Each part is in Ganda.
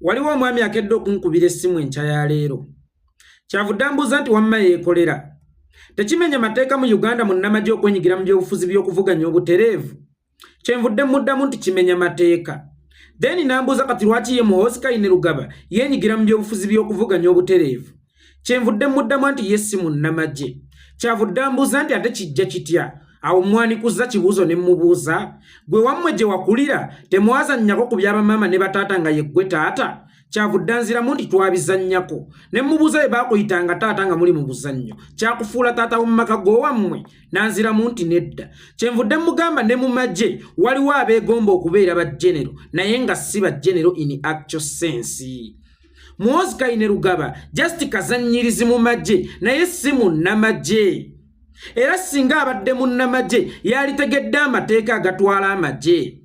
Waliwo omwami akedde okunkubira essimu enkya ya leero. Kyavudde ambuuza nti wamma yeekolera. Tekimenya mateeka mu Uganda munnamagye okwenyigira mu byobufuzi by'okuvuganya obutereevu? Kyenvudde mmuddamu nti kimenya mateeka. Then n'ambuuza kati lwaki ye Muhoozi Kainerugaba yeenyigira mu byobufuzi by'okuvuganya obutereevu? Kyenvudde mmuddamu nti ye si munnamagye. Kyavudde ambuuza nti ate kijja kitya? Awo mmwanikuzza kibuuzo ne mmubuuza, gwe wammwe gye wakulira temwazannyako ku bya bamaama ne bataata nga yeggwe taata? Kyavudde anziramu nti twabizannyako. Ne mmubuuza bwe baakuyitanga taata nga muli mu buzannyo, kyakufuula taata w'omu maka g'owammwe? N'anziramu nti nedda. Kyenvudde mmugamba ne mu magye waliwo abeegomba okubeera ba genero naye nga si ba genero in actual sense. Muhoozi Kainerugaba just kazannyirizi mu magye naye si munnamagye. Era singa abadde munnamagye yalitegedde amateeka agatwala amagye,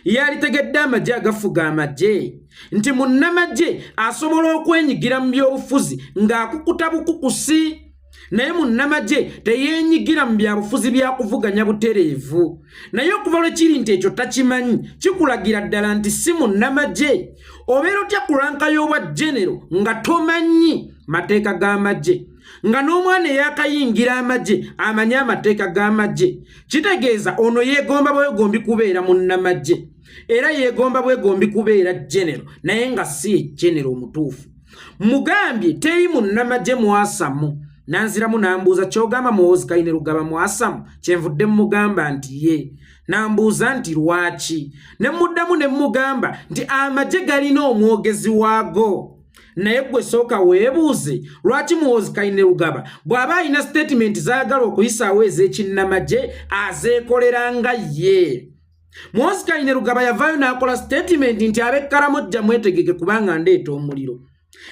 yalitegedde amagye agafuga amagye, nti munnamagye asobola okwenyigira mu byobufuzi ng'akukuta bukukusi, naye munnamagye teyeenyigira mu byabufuzi bya kuvuganya butereevu. Naye okuva lwe kiri nti ekyo takimanyi, kikulagira ddala nti si munnamagye. Obeera otya ku ranka y'obwa genero nga tomanyi mateeka g'amagye, nga n'omwana eyakayingira amagye amanyi amateeka g'amagye? Kitegeeza ono yeegomba bwegombi kubeera munnamagye, era yeegomba bwegombi kubeera genero, naye nga si genero omutuufu. Mugambye teri munnamagye mwasamu. Nanziramu n'ambuuza ky'ogamba Muhoozi Kainerugaba mwasamu? Kyenvudde mmugamba nti ye. N'ambuuza nti lwaki? Ne mmuddamu ne mmugamba nti amagye galina omwogezi waago. Naye gwe sooka weebuuze lwaki Muhoozi Kainerugaba bw'aba alina sitatimenti z'ayagala okuyisaawo ez'ekinnamagye azeekolera nga ye. Muhoozi Kainerugaba yavaayo n'akola sitatimenti nti ab'e Karamojja mwetegeke kubanga ndeeta omuliro.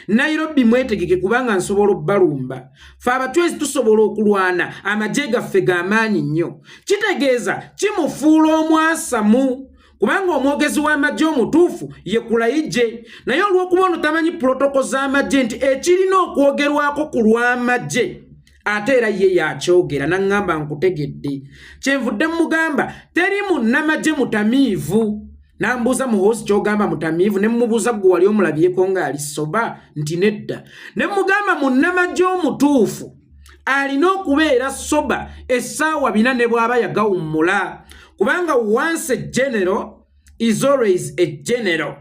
Nairobi mwetegeke kubanga nsobola obbalumba. Ffe abatwezi tusobola okulwana, amagye gaffe ga maanyi nnyo. Kitegeeza kimufuula omwasamu kubanga omwogezi w'amagye omutuufu ye Kulayigye. Naye olw'okuba ono tamanyi pulotoko z'amagye nti ekirina okwogerwako ku lw'amagye ate era ye yakyogera, n'aŋŋamba nkutegedde. Kyenvudde mmugamba teri munnamagye mutamiivu. N'ambuuza Muhoozi ky'ogamba mutamiivu? Ne mmubuuza gwe wali omulabyeko ng'ali soba? Nti nedda. Ne mmugamba munnamagye omutuufu alina okubeera soba essaawa 4 ne bw'aba yagawummula, kubanga once a general is always a general,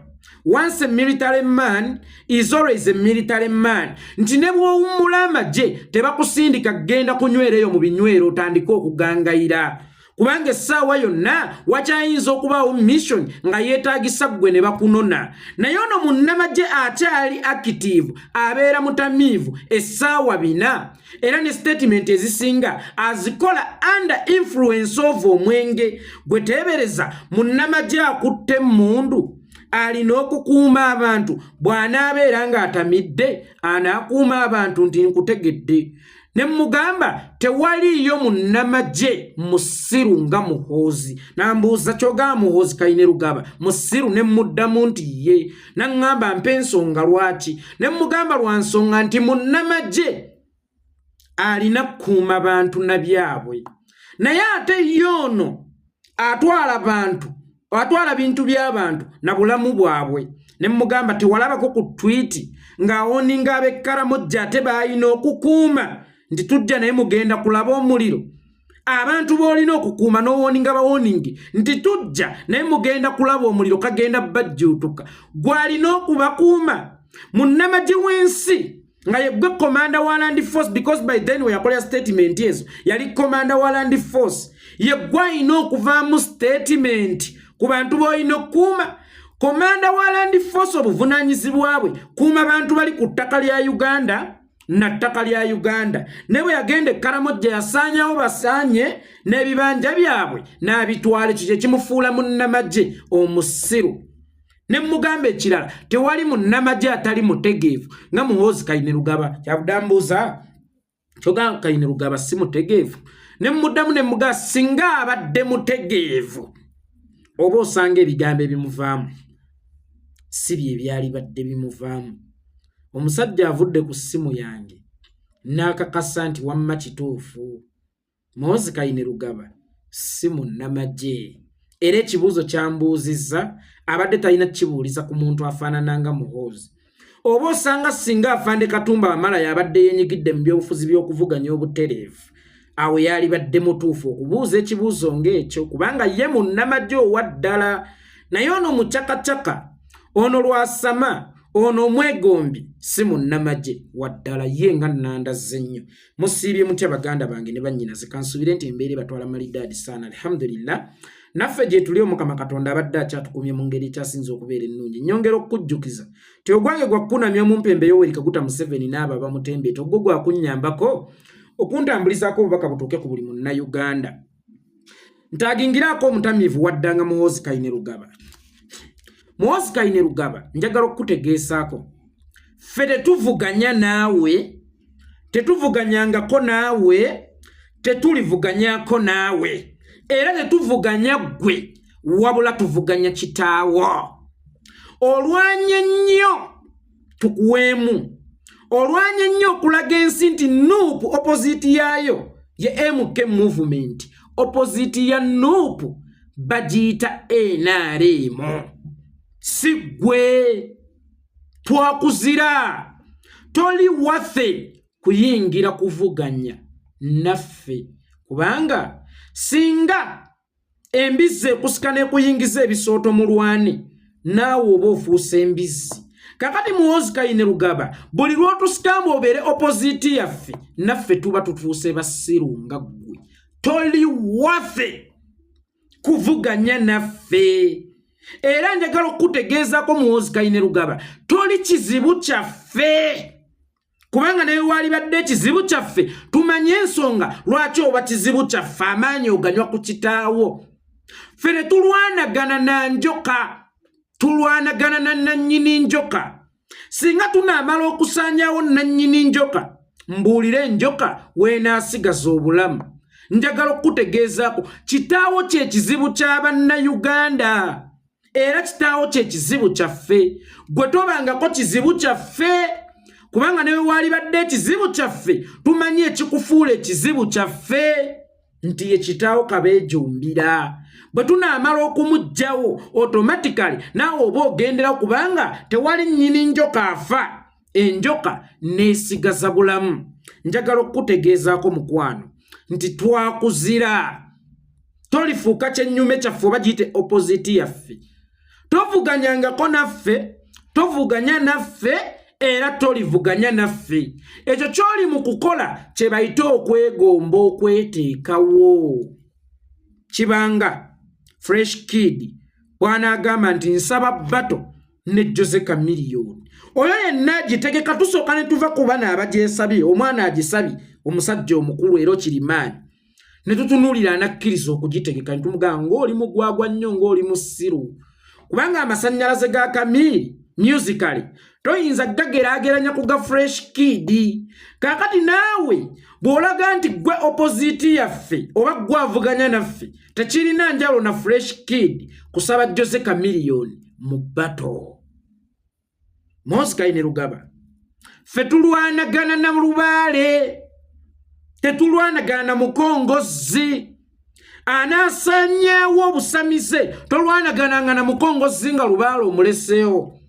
once a military man is always a military man. Nti ne bw'owummula amagye tebakusindika kugenda kunywera eyo mu binywero otandike okugangayira, kubanga essaawa yonna wakyayinza okubaawo mission nga yeetaagisa ggwe ne bakunona. Naye ono munnamagye akyali active abeera mutamiivu essaawa 4, era ne statement ezisinga azikola under influence of omwenge. Gwe teebereza munnamagye akutte emmundu alina okukuuma abantu, bw'anaabeera ng'atamidde anaakuuma abantu? Nti nkutegedde. Ne mmugamba tewaliiyo munnamagye musiru nga Muhoozi. N'ambuuza ky'ogamba Muhoozi Kainerugaba musiru? Ne mmuddamu nti ye. N'aŋŋamba mpa ensonga lwaki. Ne mmugamba lwa nsonga nti munnamagye alina kukuuma bantu na byabwe, naye ate ye ono atwala bantu, atwala bintu by'abantu na bulamu bwabwe. Ne mmugamba tewalabako ku twiti ng'awoninga ab'e Karamojja ate baalina okukuuma nti tujja naye mugenda kulaba omuliro? Abantu b'olina okukuuma n'owoninga bawoningi nti tujja naye mugenda kulaba omuliro, kagenda bajjuutuka. Gw'alina okubakuuma munnamagye w'ensi nga yeggwe commander wa land force, because by then we yakolera statement ezo yali commander wa land force, yeggwe alina okuvaamu statement ku bantu b'olina okukuuma. Commander wa land force obuvunaanyizibwa bwe kuuma bantu bali ku ttaka lya Uganda na ttaka lya Uganda. Ne bwe yagenda e Karamojja yasaanyawo basaanye n'ebibanja byabwe n'abitwala. Ekyo kye kimufuula munnamagye omusiru. Ne mmugamba ekirala, tewali munnamagye atali mutegeevu nga Muhoozi Kainerugaba. Kyavudde ambuuza kyogamba Kainerugaba si mutegeevu? Ne mmuddamu ne mmugamba singa abadde mutegeevu oba osanga ebigambo ebimuvaamu si bye byalibadde bimuvaamu. Omusajja avudde ku ssimu yange n'akakasa nti wamma kituufu Muhoozi Kainerugaba si munnamagye, era ekibuuzo kyambuuzizza Abadde talina kibuuliza ku muntu afaanana nga Muhoozi. Oba osanga singa Afande Katumba Wamala yabadde yenyigidde mu byobufuzi by'okuvuganya obutereevu, awo yalibadde mutuufu okubuuza ekibuuzo ng'ekyo, kubanga ye munnamagye owa ddala. Naye ono mucakacaka, ono lwasama, ono omwegombi, si munnamagye wa ddala. Ye nga nnandazze nnyo. Musiibye mutya baganda bange ne bannyinaze? Kansuubire nti embeera ebatwala malidaadi saana. Alhamdulillah, naffe gye tuli, Omukama Katonda abadde akyatukumye mu ngeri ekyasinze okubeera ennungi. Nnyongera okukujjukiza ti ogwange gwa kkunamya omumpembe Yoweri Kaguta Museveni n'abo abamutembeeta, ogwo gwakunnyambako okuntambulizaako obubaka butuuke ku buli Munnayuganda. Ntagingiraako omutamiivu waddanga Muhoozi Kainerugaba. Muhoozi Kainerugaba, njagala okukutegeesaako, ffe tetuvuganya naawe, tetuvuganyangako naawe, tetulivuganyako naawe, era tetuvuganya ggwe, wabula tuvuganya kitaawo. Olwanye nnyo tukuweemu, olwanye nnyo okulaga ensi nti NUP opposite yaayo ye MK Movement, opposite ya NUP bagiyita NRM, si ggwe. Twakuzira, toli waffe kuyingira kuvuganya naffe, kubanga singa embizzi ekusika n'ekuyingiza ebisooto mu lwani, naawe oba ofuuse embizzi. Kakati Muhoozi Kainerugaba, buli lw'otusikamu obeere opposite yaffe, naffe tuba tufuuse basiru nga ggwe. Toli waffe kuvuganya naffe. Era njagala okukutegeezaako, Muhoozi Kainerugaba, toli kizibu kyaffe, kubanga naye waalibadde ekizibu kyaffe, tumanye ensonga lwaki oba kizibu kyaffe. Amaanyi oganywa ku kitaawo. Ffe ne tulwanagana na njoka, tulwanagana na nannyini njoka. Singa tunaamala okusaanyaawo nannyini njoka, mbuulire enjoka weenaasigaza obulamu. Njagala okukutegeezaako, kitaawo kye kizibu ky'Abannayuganda, era kitaawo kye kizibu kyaffe. Gwe tobangako kizibu kyaffe, kubanga newe waalibadde ekizibu kyaffe, tumanyi ekikufuula ekizibu kyaffe nti ye kitaawo Kabeejumbira. Bwe tunaamala okumuggyawo, automatically naawe oba ogenderawo, kubanga tewali nnyini njoka afa enjoka neesigaza bulamu. Njagala okukutegeezaako, mukwano, nti twakuzira, tolifuuka kyennyume kyaffe oba giyite opposite yaffe. Tovuganyangako naffe, tovuganya naffe, era tolivuganya naffe. Ekyo kyoli mu kukola kye bayita okwegomba okweteekawo. Kibanga Fresh Kid bw'anaagamba nti nsaba battle ne Jose Chameleone, oyo yenna agitegeka, tusooka ne tuva ku bana abagyesabye, omwana agisabye, omusajja omukulu era okirimaanyi, ne tutunuulira anakkiriza okugitegeka, ne tumugamba ng'oli mugwagwa nnyo, ng'oli musiru, kubanga amasannyalaze ga Kamiri musically toyinza gageraageranya ku ga Fresh Kid. Kaakati naawe bw'olaga nti gwe opposite yaffe oba gwe avuganya naffe, tekirina njawulo na Fresh Kid kusaba Jose Chameleone mu battle. Muhoozi Kainerugaba, ffe tulwanagana na lubaale, tetulwanagana na mukongozzi anaasaanyaawo obusamize. Tolwanagananga na mukongozzi nga lubaale omuleseewo,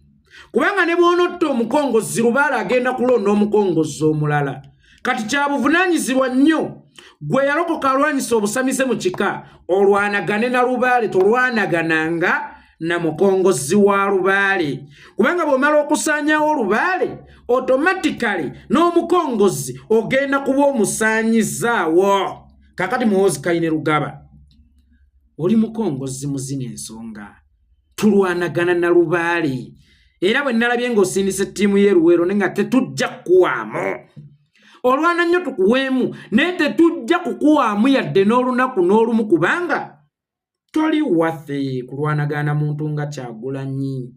kubanga ne bw'onotta omukongozzi, lubaale agenda kulonda omukongozzi omulala. Kati kyabuvunaanyizibwa nnyo gwe yalokoka alwanyisa obusamize mu kika, olwanagane na lubaale, tolwanagananga na mukongozzi wa lubaale, kubanga bw'omala okusaanyaawo lubaale, automatically n'omukongozzi ogenda kuba omusaanyizaawo. Kakati Muhoozi Kainerugaba, oli mukongozzi muzina ensonga, tulwanagana na lubaale. Era bwe nalabye ng'osindisa ettiimu y'eruweero, ne nga tetujja kukuwaamu. Olwana nnyo tukuweemu, naye tetujja kukuwaamu yadde n'olunaku n'olumu, kubanga toli waffe kulwanagana muntu nga Kyagulanyi.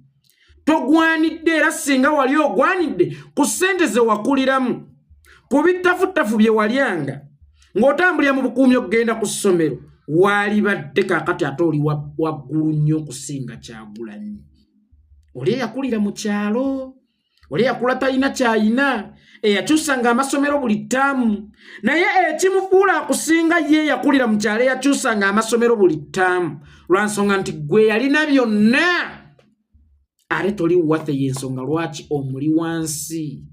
Togwanidde, era singa wali ogwanidde ku ssente ze wakuliramu, ku bittafuttafu bye walyanga ng'otambulira mu bukuumi okugenda ku ssomero, waalibadde kaakati ate oli waggulu nnyo okusinga Kyagulanyi. Oli eyakulira mu kyalo, oli eyakula talina kyayina, eyakyusanga amasomero buli ttaamu, naye ekimufuula akusinga ye eyakulira mu kyalo, eyakyusanga amasomero buli ttaamu, lwa nsonga nti gwe yalina byonna. Ate toli waffe, y'ensonga lwaki omuli wansi.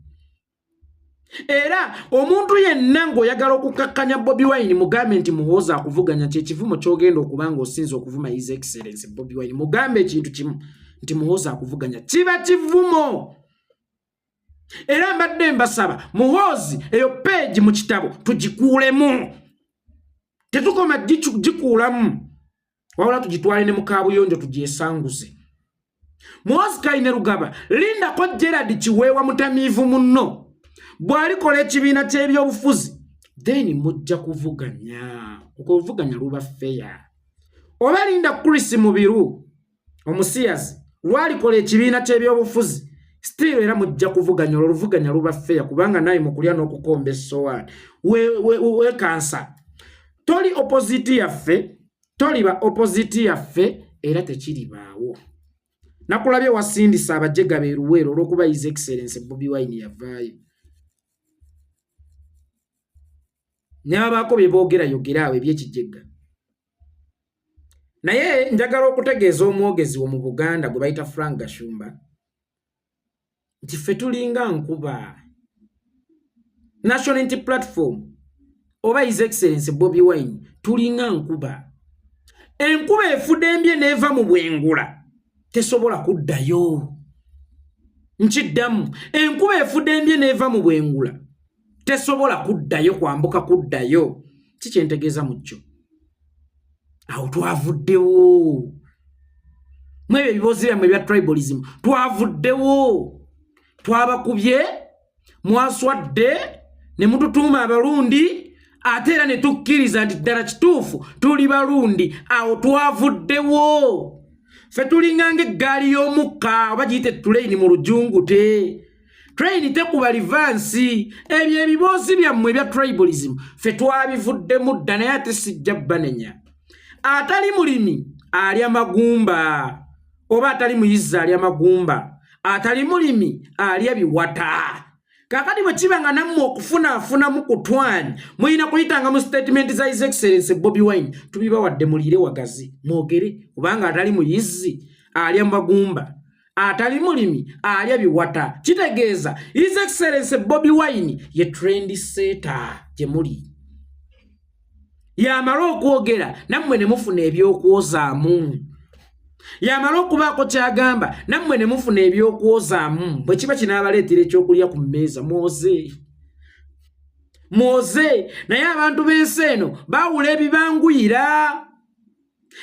Era omuntu yenna ng'oyagala okukakkanya Bobi Wine, mugambe nti Muhoozi akuvuganya. Kyekivumo ky'ogenda okuba ng'osinza okuvuma His Excellence Bobi Wine. Mugambe ekintu kimu nti Muhoozi akuvuganya, kiba kivumo. Era mbadde mbasaba, Muhoozi eyo page mu kitabo tugikuulemu. Tetukoma gikuulamu, wabula tugitwale ne mu kaabuyonjo tugyesanguze. Muhoozi Kainerugaba, lindako Gerard Kiweewa mutamiivu munno bw'alikola ekibiina ky'ebyobufuzi, then mujja kuvuganya. Okuvuganya luba fair. Oba linda Chris Mubiru omusiyazi lwalikola ekibiina ky'ebyobufuzi, still era mujja kuvuganya. Olwo oluvuganya luba fair, kubanga naye mu kulya n'okukomba essowaani wekansa. Toli opposite yaffe, toliba opposite yaffe, era tekiribaawo. Nakulabye wasindisa abajega beeruweero olw'okuba His Excellence Bobi Wine yavaayo nebabaako bye boogera yogera awo ebyekijega. Naye njagala okutegeeza omwogezi wo mu Buganda gwe bayita Frank Gashumba nti ffe tulinga nkuba. National Unity Platform oba His Excellence Bobi Wine tulinga nkuba. Enkuba efudembye n'eva mu bwengula tesobola kuddayo. Nkiddamu, enkuba efudembye n'eva mu bwengula tesobola kuddayo kwambuka kuddayo. Kikyentegeeza mu kyo, awo twavuddewo mu ebyo ebibozi byammwe ebya tribalism. Twavuddewo, twabakubye, mwaswadde ne mututuuma abalundi, ate era ne tukkiriza nti ddala kituufu tuli balundi. Awo twavuddewo. Ffe tulinga ng'eggaali y'omukka, oba giyite tuleyini mu lujungute. Train tekuba reverse. Ebyo ebiboozi byammwe ebya tribalism ffe twabivuddemu dda. Naye ate sijja banenya. Atali mulimi alya magumba, oba atali muyizzi alya magumba, atali mulimi alya biwata. Kakati bwe kiba nga nammwe okufunaafunamu kutwani mulina kuyitanga mu statement za His Excellence Bobi Wine, tubibawadde, muliire wagazi mwogere, kubanga atali muyizzi alya magumba, atali mulimi alya biwata. Kitegeeza His Excellence Bobi Wine ye trend setter gye muli. Yamala okwogera nammwe ne mufuna ebyokwozaamu, yamala okubaako kyagamba nammwe ne mufuna ebyokwozaamu. Bwe kiba kinaabaleetera ekyokulya ku mmeeza, mwoze mwoze. Naye abantu b'ensi eno baawula ebibanguyira.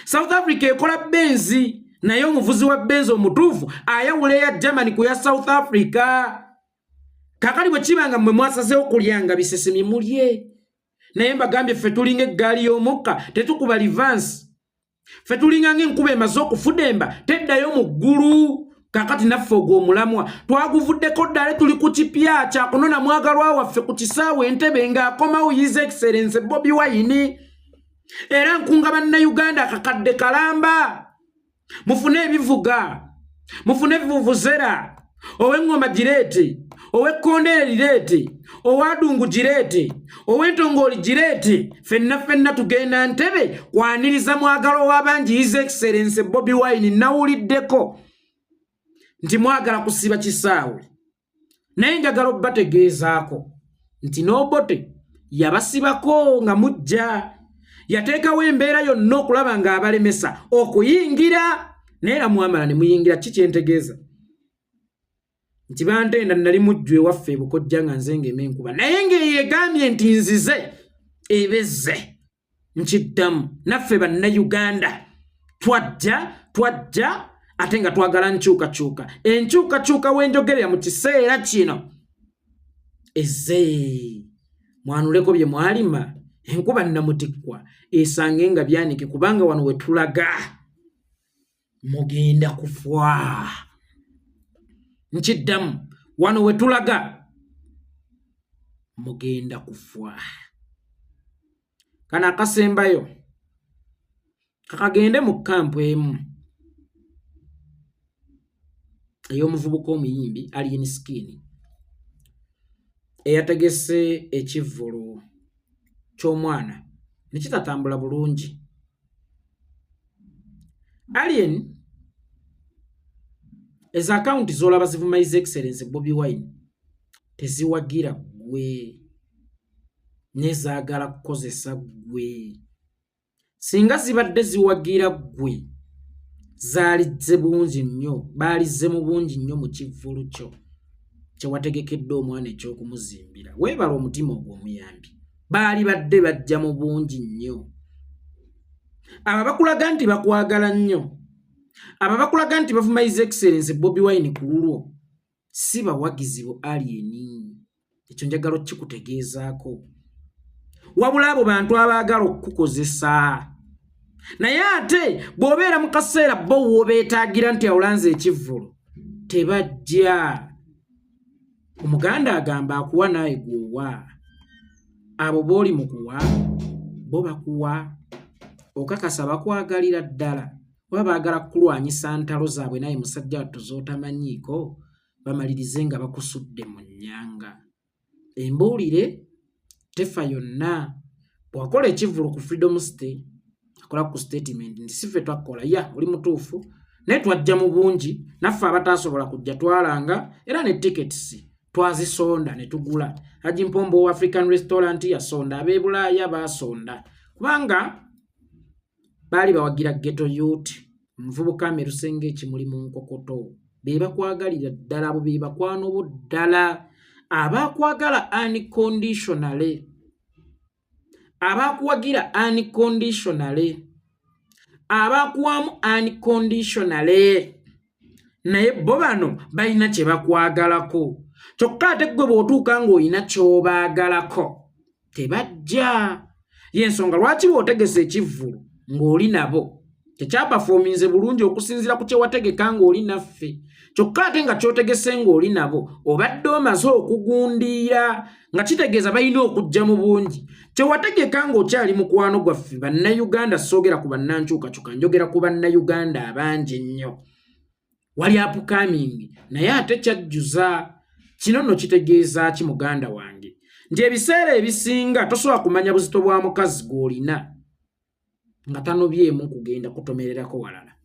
South Africa ekola Benzi, naye omuvuzi wa Benzi omutuufu ayawula eya Germany ku ya South Africa. Kakali bwe kiba nga mmwe mwasazeewo kulyanga bisesemye, mulye. Naye mbagambye, ffe tulinga eggaali y'omukka, tetukuba reverse. Ffe tulinga ng'enkuba emaze okufudemba, teddayo mu ggulu. Kakati naffe ogwo omulamwa twaguvuddeko ddala. Tuli ku kipya kyakunona mwagalwa waffe ku kisaawe Entebe ng'akomawo, His Excellence Bobi Wine. Era nkunga Bannayuganda akakadde kalamba, mufune ebivuga, mufune vuvuzera, ow'eŋŋoma gireete, ow'ekkondeere lireete, owadungu gireete, ow'entongooli gireete. Ffenna ffenna tugenda Ntebe kwaniriza mwagalwa w'abangi, His Excellence Bobi Wine. Nawuliddeko nti mwagala kusiba kisaawe, naye njagala obbategeezaako nti n'Obote yabasibako nga mujja, yateekawo embeera yonna okulaba ng'abalemesa okuyingira, naye era mwamala ne muyingira. Ki kyentegeeza nti bantenda nali mujju ewaffe ebukojja nga nze ng'ema enkuba, naye ng'eyo egambye nti nzize ebezze. Nkiddamu, naffe Bannayuganda twajja twajja ate nga twagala nkyukakyuka. Enkyukakyuka w'enjogerera mu kiseera kino ezze. Mwanuleko bye mwalima, enkuba nnamutikkwa esange nga byanike, kubanga wano we tulaga mugenda kufa. Nkiddamu, wano we tulaga mugenda kufa. Kano akasembayo kakagende mu kampu emu ey'omuvubuka omuyimbi Alien Skin eyategese ekivvulu ky'omwana ne kitatambula bulungi. Alien Ezo akawunti z'olaba zivuma His Excellency Bobi Wine teziwagira ggwe, nezaagala kukozesa ggwe. Singa zibadde ziwagira ggwe zaalizze bungi nnyo, baalizze mu bungi nnyo mu kivvulu kyo kye wategekedde omwana eky'okumuzimbira. Weebale omutima ogwo omuyambi, baali badde bajja mu bungi nnyo. Abo bakulaga nti bakwagala nnyo, abo bakulaga nti bavuma His Excellency Bobi Wine ku lulwo, si bawagizi bo Alien. Ekyo njagala okukikutegeezaako. Wabula abo bantu abaagala okukukozesa. Naye ate bw'obeera mu kaseera bo w'obeetaagira nti awulanze ekivvulu, tebajja. Omuganda agamba akuwa naawe gw'owa. Abo b'oli mu kuwa bo bakuwa. Okakasa bakwagalira ddala oba baagala kukulwanyisa ntalo zaabwe naye musajja wattu z'otamanyiiko, bamalirize nga bakusudde mu nnyanga. Embuulire tefa yonna. Bw'akola ekivvulu ku Freedom City, akola ku statement nti si ffe twakola, ya oli mutuufu, naye twajja mu bungi, naffe abataasobola kujja twalanga, era ne tickets twazisonda ne tugula. Haji Mpombo wa African Restaurant yasonda, ab'e Bulaaya baasonda, kubanga baali bawagira ghetto youth, omuvubuka ameruse ng'ekimuli mu nkokoto. Be bakwagalira ddala, abo be bakwano bo ddala, abakwagala unconditionally, abakuwagira unconditionally, abakuwamu unconditionally. Naye bo bano balina kye bakwagalako, kyokka ate ggwe bw'otuuka ng'olina ky'obaagalako tebajja. Y'ensonga lwaki bw'otegesa ekivvulu ng'oli nabo tekyapafoominze bulungi okusinziira ku kye wategeka ng'oli naffe, kyokka ate nga ky'otegese ng'oli nabo obadde omaze okugundiira, nga kitegeeza balina okujja mu bungi. Kye wategeka ng'okyali mukwano gwaffe Bannayuganda, soogera ku bannankyukakyuka, njogera ku Bannayuganda abangi ennyo, wali upcoming, naye ate kyajjuza. Kino nno kitegeeza ki, muganda wange? Nti ebiseera ebisinga tosobola kumanya buzito bwa mukazi gw'olina nga tanobyemu kugenda kutomererako walala.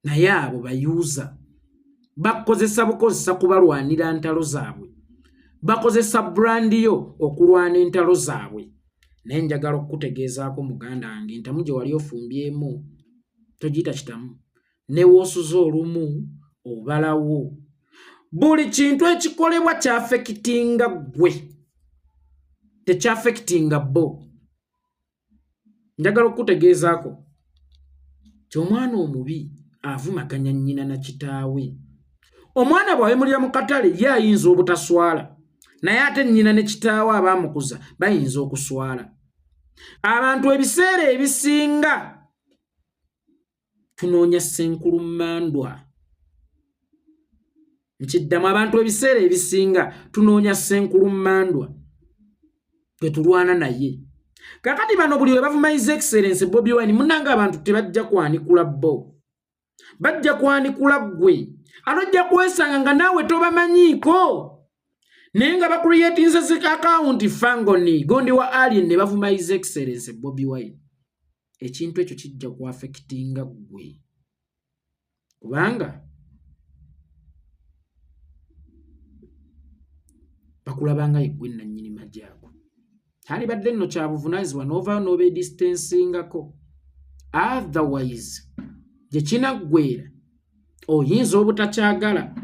Naye abo bayuuza bakozesa bukozesa kubalwanira ntalo zaabwe, bakozesa brand yo okulwana entalo zaabwe. Naye njagala okukutegeezaako muganda wange, entamu gye wali ofumbyemu togiyita kitamu, ne woosuza olumu obalawo. Buli kintu ekikolebwa kyafekitinga ggwe, tekyafekitinga bo. Njagala okukutegeezaako nti omwana omubi avumaganya nnyina na kitaawe. Omwana bw'awemulira mu katale ye ayinza obutaswala, naye ate nnyina ne kitaawe abaamukuza bayinza okuswala. Abantu ebiseera ebisinga tunoonya ssenkulummandwa. Nkiddamu, abantu ebiseera ebisinga tunoonya ssenkulummandwa gwe tulwana naye. Kakati bano buli we bavuma His Excellency Bobi Wine, munnange abantu tebajja kwanikula bo, bajja kwanikula ggwe. Ate ojja kwesanga nga naawe tobamanyiiko, naye nga bacreatinze zi akawunti fangoni gondi wa Alien ne bavuma His Excellency Bobi Wine. Ekintu ekyo kijja kuaffectinga ggwe, kubanga bakulabanga yeggwe nannyini magye ago. Kyalibadde nno kya buvunaanyizibwa n'ovaayo n'obeedistancingako, otherwise gye kinaggweera oyinza obutakyagala.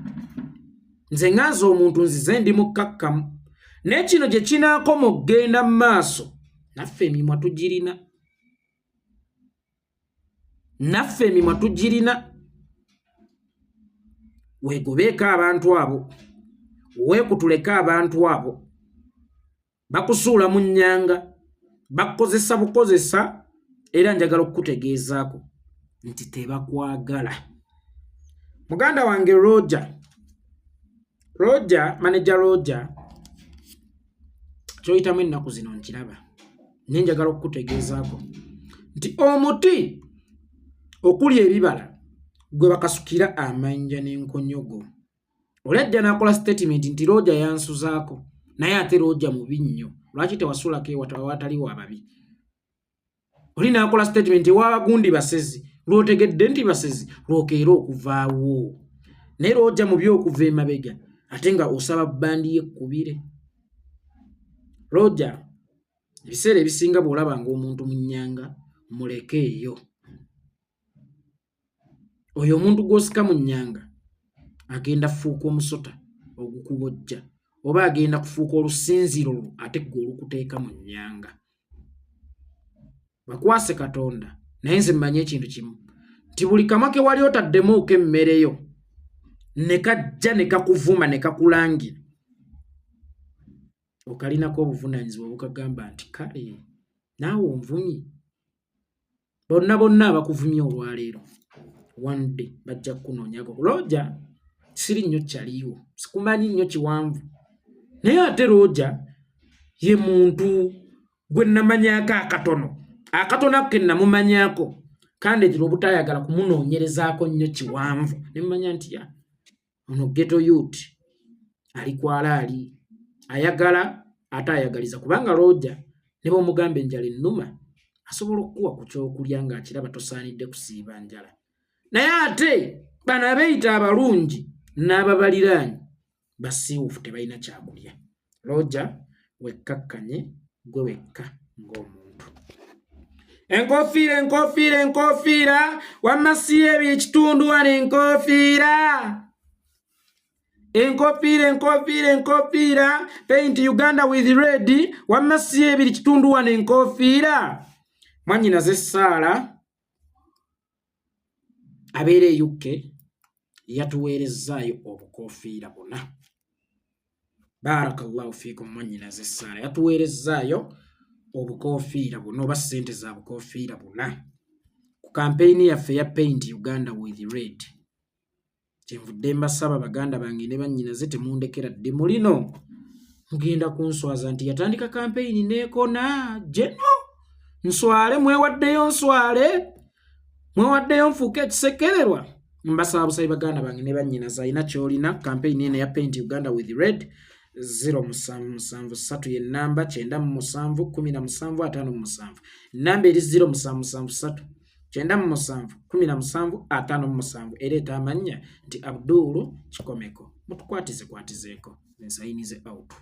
Nze ŋŋanza omuntu nzize ndi mukkakkamu, naye kino gye kinaakoma okugenda mu maaso, naffe emimwa tugirina, naffe emimwa tugirina. Weegobeeko abantu abo, weekutuleko abantu abo, bakusuula mu nnyanga, bakukozesa bukozesa. Era njagala okukutegeezaako nti tebakwagala. Muganda wange Roger, Roger manager Roger, kyoyitamu ennaku zino nkiraba, naye njagala okukutegeezaako nti omuti okuli ebibala gwe bakasukira amayinja n'enkonyogo. Oli ajja n'akola statement nti Roger yansuzaako, naye ate Roger mubi nnyo, lwaki tewasulako ewataliwo ababi? Oli n'akola statement ewabagundi basezi, Lw'otegedde nti basezi lw'okeera okuvaawo. Naye lw'ojja mu by'okuva emabega ate nga osaba bbandi y'ekkubire. Roger, ebiseera ebisinga bw'olabanga omuntu mu nnyanga mulekeeyo. Oyo omuntu gw'osika mu nnyanga agenda kufuuka omusota ogukubojja oba agenda kufuuka olusinziiro lwo ate ggwe olukuteeka mu nnyanga. Bakwase Katonda naye nze mmanyi ekintu kimu nti buli kamwa ke wali otaddemuuko emmere yo ne kajja ne kakuvuma ne kakulangira okalinako obuvunaanyizibwa obukagamba nti kale naawe onvumye. Bonna bonna abakuvumye olwaleero one day bajja kukunoonyako. Roger siri nnyo kyaliiwo, sikumanyi nnyo kiwanvu, naye ate Roger ye muntu gwe namanyako akatono akatono ako ke namumanyako kandeetera obutayagala kumunoonyerezaako nnyo kiwanvu ne mmanya nti ya ono ghetto youth ali kwala ali ayagala ate ayagaliza kubanga Roger ne bw'omugamba enjala ennuma asobola okukuwa ku kyokulya ng'akiraba tosaanidde kusiiba njala naye ate bano abeeyita abalungi n'ababaliraanyi basiiwuufu tebalina kyakulya. Roger wekkakkanye gwe wekka ng'omuntu. Enkofiira enkofiira enkofiira wamma si ebyo ekitundu wano enkofiira enkofiira enkofiira enkofiira paint Uganda with red wamma si ebiri kitundu wano enkofiira mwannyinaze Ssaala abeera e UK yatuweerezzaayo obukofiira buna. Barakallahu fiikum mwannyinaze Ssaala yatuweerezzaayo obukofiira buna oba ssente za bukofiira buna ku kampeyini yaffe eya Paint Uganda with Red. Kyenvudde mbasaba baganda bange ne bannyinaze temundekera ddimu lino mugenda kunswaza nti yatandika kampeyini neekona geno nswale mwewaddeyo nswale mwewaddeyo nfuuke ekisekererwa. Mbasaba busabi baganda bange ne bannyinaze alina ky'olina kampeyini eno eya Paint Uganda with Red 0773 ye nnamba 97 17 57 nnamba eri 0773 97 17 57 ereeta amannya nti Abdul Kikomeko. Mutukwatize kwatizeeko ensayinize out.